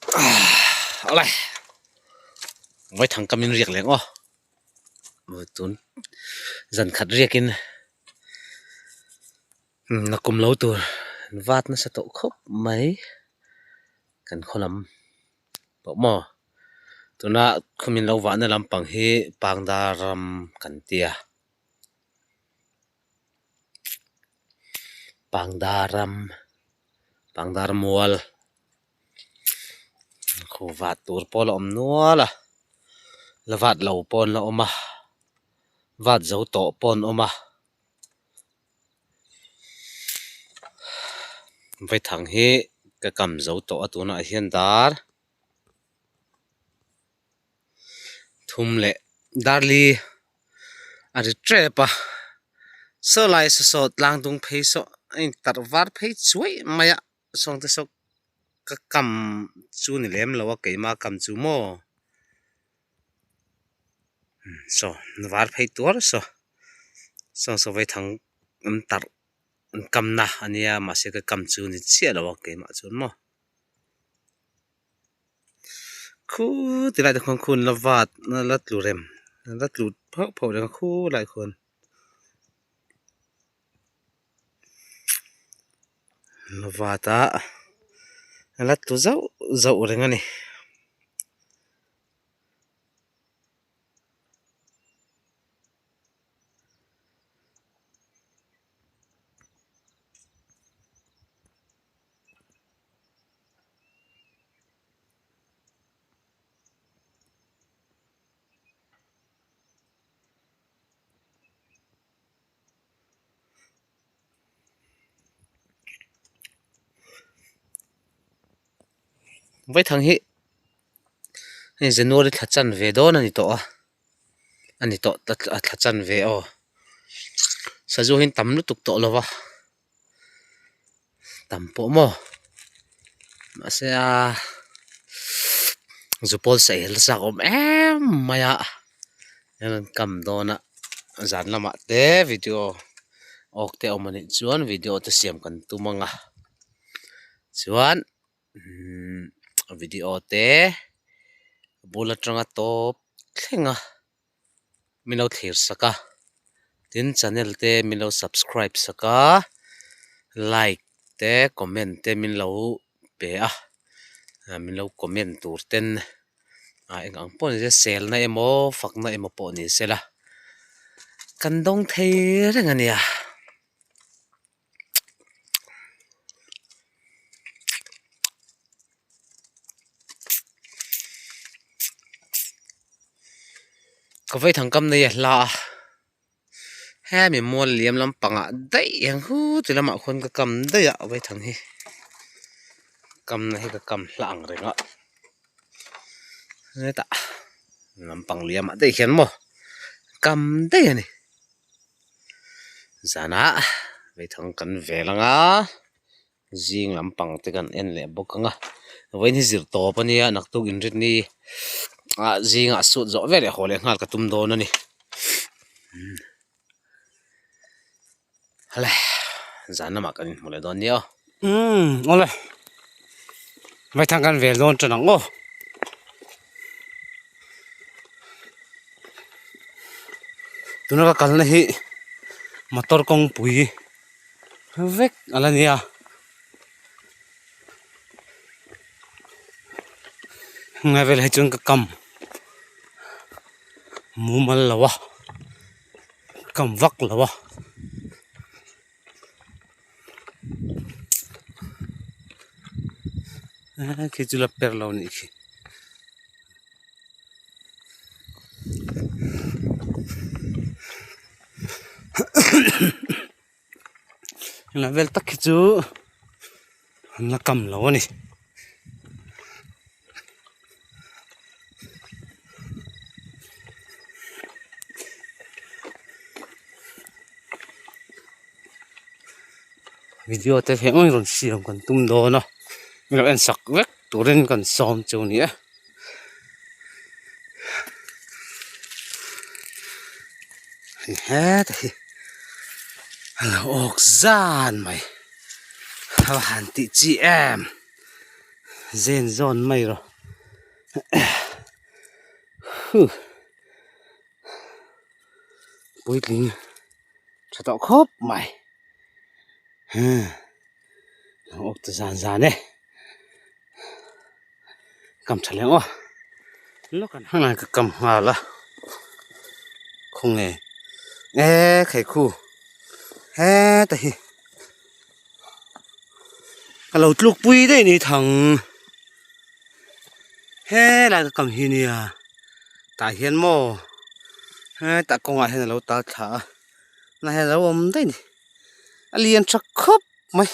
Awle vaithang kamin riak leng aw tun zan khat riakin nakum lo tur vat nasa tawh khawp mai kan khaw lam pawh maw tuna khumin lo vahna lampang hi pangdar ram kan tia. Pangdar ram pangdar mual khaw vat tur pawh la awm nual a la vat lo pawh an la awm a vat zo tawh pawh an awm a vaithang hi ka kam zo tawh a tunah hian dar thum leh darli a ri tep a saw lai saw saw tlang dung phei saw a intarh var phei chuai mai a sawng te saw ka kam chu ni lem lo a keimah kam chu maw saw var phei tuar saw sawng saw vaithang an tarh an kamna a nia mahse ka kam chu ni chiah lo a keimah chuan maw. Khu ti lai te khuan khun la vat la tlu rem la tlu phauh phauh reng a khu lai khuan la vat a la tlu zauh zauh reng a ni. Vaithang hi hei January thla chanve dawn a ni tawh a a ni tawh a thla chanve aw sazu hi an tam lutuk tawh lo va. Tam pawh maw mahse a zupawl saih la chak awm em mai a hian an kam dawn a zan lamah te video awk te awm anih chuan video te siam kan tum ang a chuan video te bul atanga tawp thleng a. min lo thlir sak a tin channel te min lo subscribe sak a like te comment te min lo pe a min lo comment tur ten ah eng ang pawh ni se sel na emaw fak na emaw pawh ni se la kan dawng thei reng a nia. Ka vaithang kam nei a hla a hemi mual liam lampangah daih hian khuti lamah khuan ka kam daih a vaithang hi kamna hi ka kam hla ang reng a hetah lampang liamah daih hian maw kam daih a ni. Zanah vaithang kan vel ang a zing lampang te kan en leh bawk ang a vawiin hi zir tawp a nia naktuk inrinni ah zingah suit zawh vel leh haw leh nghal ka tum dawn a ni hale zan lamah kan inhmu leh dawn nia aw. Umm awle vaithang kan vel dawn tan ang aw. Tuna ka kalna hi motor kawngpui vek a la nia heng vel hi chuan ka kam mumal lo a kam vak lo a. Khi chu la per lo nih khi. Helai vel tak hi chu an la kam lo a ni. Video te hi engemaw rawn siam kan tum dawn a min lo en sak vek turin kan sawm chu a ni e. Heta hi a lo awk zan mai a va han tih chi em. Zen zawn mai rawh huh puitling tha tawh khawp mai huh lo awk ta zan zan e kam tha leh aw heng ka kam nghal a khawnge e khaikhu heta hi. Ka lo tluk pui daih ni thang helai ka kam hi nia tah hian maw hetah kawngah hian a lo tal thla a tunah hian a lo awm daih a ni a lian tha khawp mai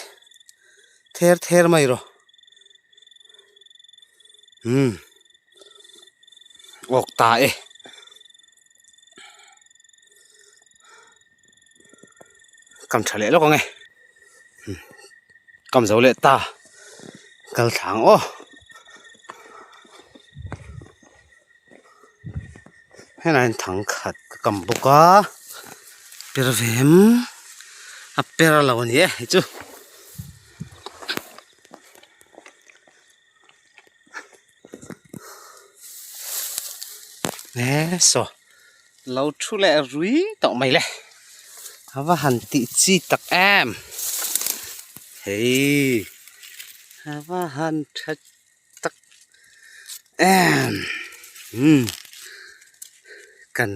ther ther mai rawh umm awk ta e. Kam tha leh lawk ang e kam zo leh ta kal thla ang aw helai hian thang khat ka kam bawk a per ve em a per lo a ni e hei chu. He saw lo thu leh rui tawh mai le a va han tih chi tak em hei a va han tha tak em umm kan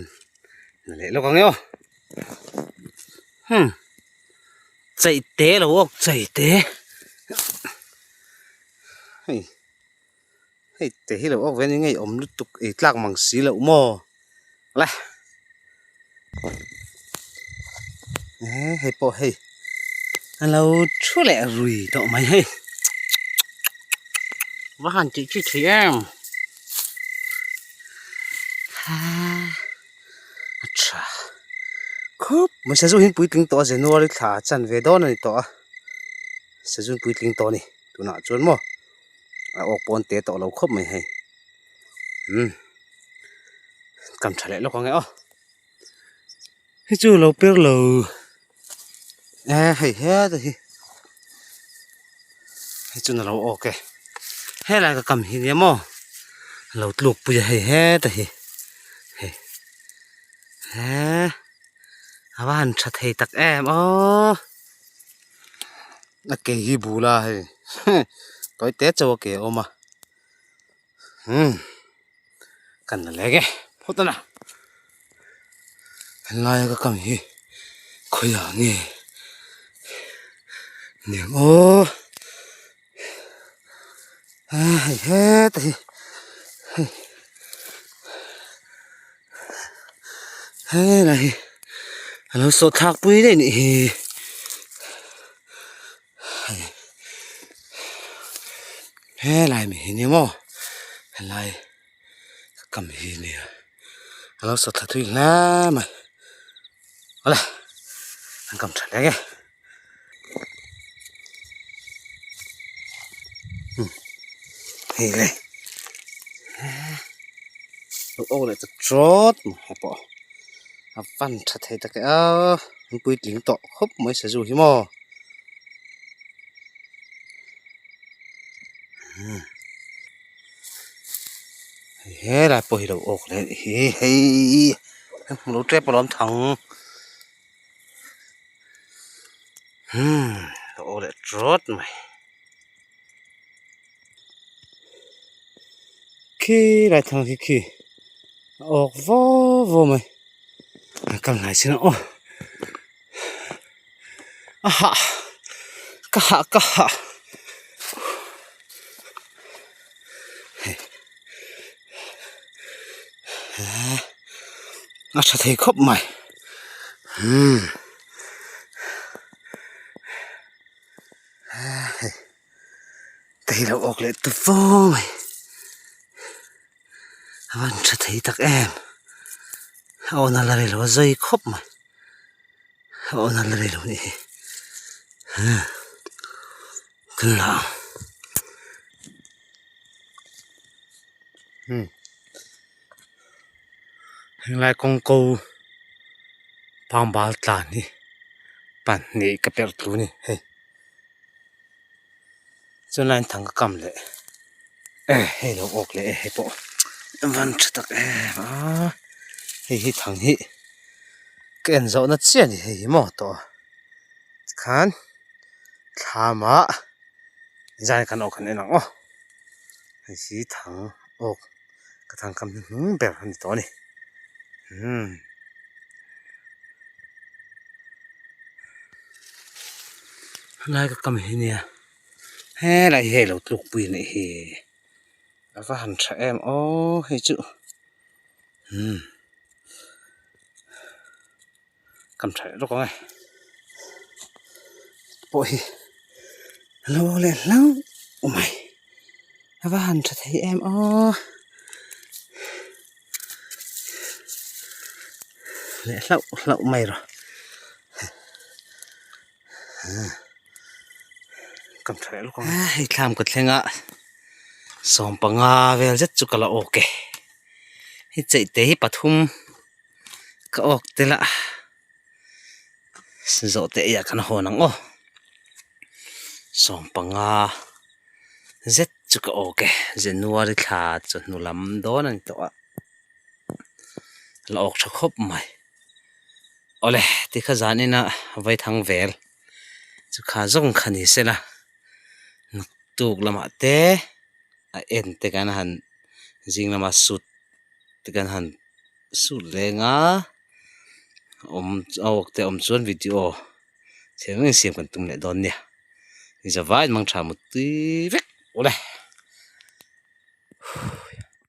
la leh lawk ang e aw hmm chaih te lo awk chaih te. Hei hei te hi lo awk ve a ni ngei awm lutuk ei tlak mang si loh maw le eh hei pawh hei a lo thu leh rui tawh mai hei va han tih chi thei em a tha khawp mai sazu hi puitling tawh a January thla chan ve dawn a ni tawh a. Sazun puitling tawh a ni tunah chuan maw a awk pawn te tawh lo khawp mai hei umm kam tha leh lawk ang e aw hei chu lo per lo eh hei heta hi hei chu na lo awk e helai ka kam hi nia maw lo tluk pui a hei heta hi hei he a va han tha thei tak em aw. A ke hi bul a hei tawi te chauh a ke a awm a umm kan la lek e phawt a na helai a ka kam hi khawiah nge niang aw hei heta hi hei helai hi a lo sawh thlak pui daih anih hi hei helai mi hi nia maw helai ka kam hi nia a lo sawh thla thui hle mai awle an kam tha hle e. Hei le lo awk leh ta chawt mai he pawh a van tha thei tak e a an puitling tawh khawp mai sazu hi maw hei helai pawh hi lo awk leh a nih hi hei hmu lo tep alawm thang. Umm a aw leh trawt mai khi lai thang khi khi a awk vaw vaw mai a kal hnai chin a aw a hah ka hah ka hah hei a tha thei khawp mai umm hei thei lo awk leh ta fo mai a van tha thei tak em a awn a la rei lo a zai khawp mai a awn a la rei lo a nih hi kan la ang. Henglai kawng ko pangbal tlan hi pahnih ka perh tlu a ni hei chuan line thang ka kam leh. Hei lo awk leh e hei pawh van tha tak em a hei hi thang hi ka en zawhna chiah a ni hei hi maw tawh tikhan thlamah zan kan awk han en ang aw hei hi thang awk ka thang kam hnuhnung ber a ni tawh a ni umm. Helai ka kam hi nia helai hi hei lo tluk pui a nih hi a va han tha em aw hei chu umm kam tha leh lawk ang e pawh hi lo leh hlauh mai a va han tha thei em aw leh hlauh hlauh mai rawh. Hei thlam ka thleng a sawmpanga vel zet chu ka la awk e hei cheih te hi pathum ka awk tel a zawh te eiah khan a hawn ang aw sawmpanga zet chu ka awk e January thla chawhnu lam dawn a ni tawh a la awk tha khawp mai. Awle tikha zanina vaithang vel chu kha zawng kha ni sela naktuk lamah te a en te kan han zing lama sut te kan han sut leng a awm a awk te awm chuan video chheng reng siam kan tum leh dawn nia ni zavaiin mang tha mutui vek awle.